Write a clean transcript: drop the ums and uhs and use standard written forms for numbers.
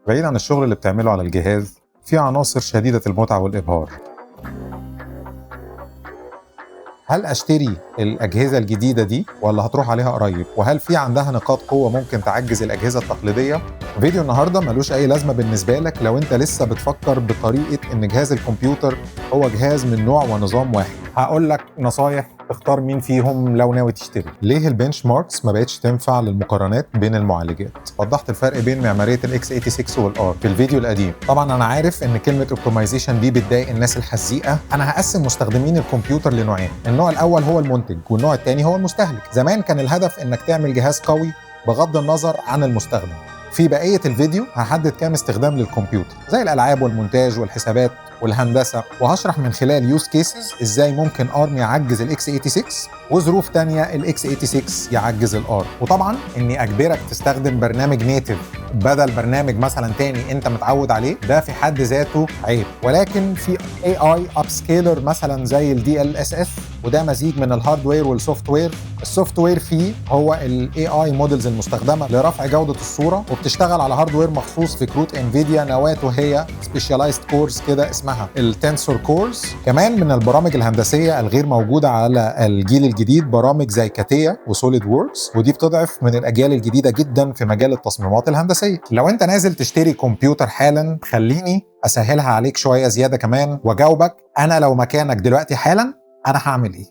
بعيد عن الشغل اللي بتعمله على الجهاز، في عناصر شديدة المتعة والإبهار. هل اشتري الاجهزة الجديدة دي ولا هتروح عليها قريب؟ وهل في عندها نقاط قوة ممكن تعجز الاجهزة التقليدية؟ فيديو النهارده ملوش اي لازمه بالنسبة لك لو انت لسه بتفكر بطريقة ان جهاز الكمبيوتر هو جهاز من نوع ونظام واحد. هقول لك نصايح تختار مين فيهم لو ناوي تشتري. ليه ال benchmarks ما بقتش تنفع للمقارنات بين المعالجات؟ وضحت الفرق بين معمارية ال x86 وال ARM في الفيديو القديم. طبعا انا عارف ان كلمة optimization دي بتضايق الناس الحزيقه. انا هقسم مستخدمين الكمبيوتر لنوعين، النوع الاول هو المنتج والنوع الثاني هو المستهلك. زمان كان الهدف انك تعمل جهاز قوي بغض النظر عن المستخدم. في بقية الفيديو هحدد كام استخدام للكمبيوتر زي الألعاب والمونتاج والحسابات والهندسة، وهشرح من خلال use cases ازاي ممكن ARM يعجز ال x86 وظروف تانية ال x86 يعجز ال ARM. وطبعا اني اجبرك تستخدم برنامج native بدل برنامج مثلا تاني انت متعود عليه، ده في حد ذاته عيب. ولكن في AI upscaler مثلا زي ال DLSS، وده مزيج من ال hardware وال software. ال software فيه هو ال AI models المستخدمة لرفع جوده الصوره، وبتشتغل على hardware مخصوص في كروت Nvidia نواته هي specialized cores كده اسمها ال Tensor Cores. كمان من البرامج الهندسية الغير موجودة على الجيل الجديد برامج زي CATIA و SolidWorks، ودي بتضعف من الاجيال الجديدة جدا في مجال التصميمات الهندسية. لو انت نازل تشتري كمبيوتر حالا، خليني اسهلها عليك شوية زيادة كمان واجاوبك انا لو مكانك دلوقتي حالا انا هعمل ايه.